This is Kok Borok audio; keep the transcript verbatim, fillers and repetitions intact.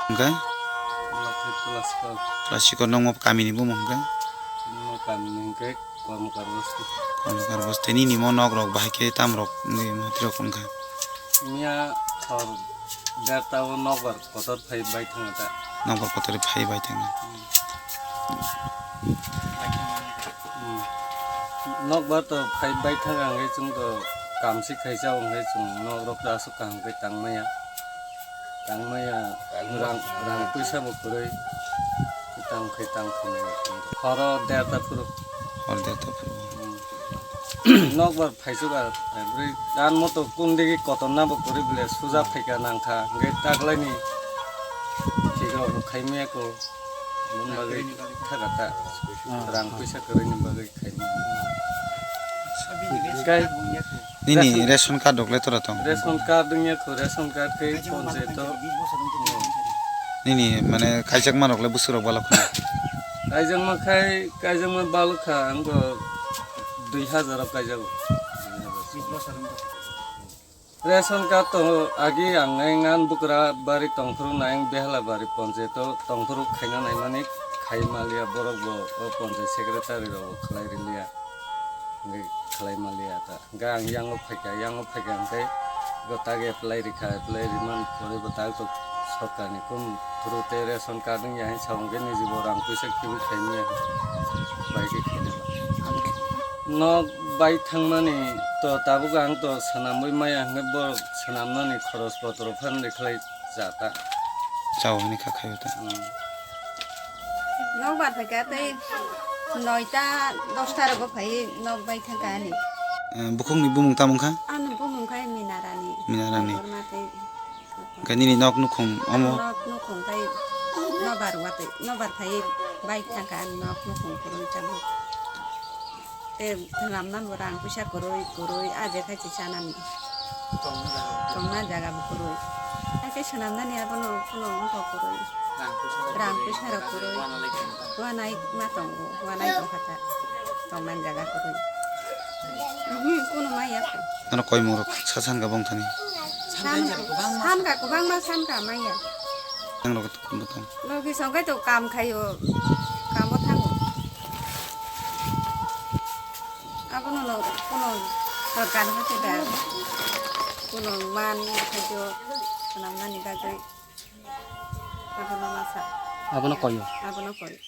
Hwnkhe? Plastic. Plastic o nokmo kamini bumung hwnkhe? Nokmo kamini hwnkhe Kormokar bosti. Kormokar bosti. Nini mo nok rok bahai khe tam rok wngwi mati rok wngkha? Miya hor derta o nokbar kotor phai bai thangkha ta. Nokbar kotor phai bai thangkha. Hmm. Hmm. Nokbar to phai bai thangkha hwnkhe chwng to kamsi khaisa hwnkhe chwng nok rok aswk kaham khe tangmaya. Tangmaya rang, rang puisa bo kwrwi. Tang khe tang khe nai. Horo derta phuru. Hor derta phuru. Hmm. Nokbar phaisuk a, bwrwi dan moto kundigi kotor na bo kwrwi bwle suja phaika nangkha. Hwnkhe taklaini thik rok bo khaimaya ko. Bumung bagwi thaka ta. Ah. Rang puisa kwrwini bagwi khaimaya. Hwnkhe Nini ration card rok le tora tong? Ration card wngya kho, ration card khe ponche to. Nini mane kaijakma rok le bwswk rok balok kha? Kaijakma khai, kaijakma balok kha, ang bo dui hazar rok kaijago. Ration card to agi ang ngan bukra bari tongphuru nang behala bari ponche to tongphuru khaina naimani khai malia borok bo o ponche secretary rok bo khlai riliya. Hwnkhe khlai malia ta. Hwnkhe ang yango phaikha, yango phaikha hwnkhe bo tak apply rikha, apply riman pore bo tak to sorkarni kum through tei ration card wngya hwnwi sa hwnkhe niji bo rang puisa kibi khaimya bai khe khaina. Nok bai thangmani to tabuk ang to swnamwi maya hwnkhe bo swnamnani khoros potro phan rikhlai cha ta. Chao hwnwi kha khaio ta. Hmm. Nokbar phaikha tei noita dosta rogo phai nok bai thangkha ani. Eh, bukhukni bumung tamo wngkha? Ani bumung khai Minarani. Minarani. Borma tei Hwnkhe nini nok nukhung omo? Nok nukhung khai nobar watwi, nobar phai bai thangkha ani nok nukhung kwrwi tamo. Tei thwnglamnani bo rang puisa kwrwi, kwrwi, a je khai se chanani. Tongna jaga bo kwrwi. Hai khe swnamnani abono phano wngkha kwrwi. Rang puisa rok kwrwi. Wanai ma tongo, wanai tongkha ta. Tongmani jaga kwrwi. Mhm, kunu maya kho. Ano koimung rok sa sankha bongthani? Sankha, kwbangma sankha, maya. Yang rok butong. Logi songkai to kam khaio, kamo thango. Abono no kuno sorkar hake da, kuno man khaio, swnamnani bagwi. Abono masa. Abono koyo. Abono koyo.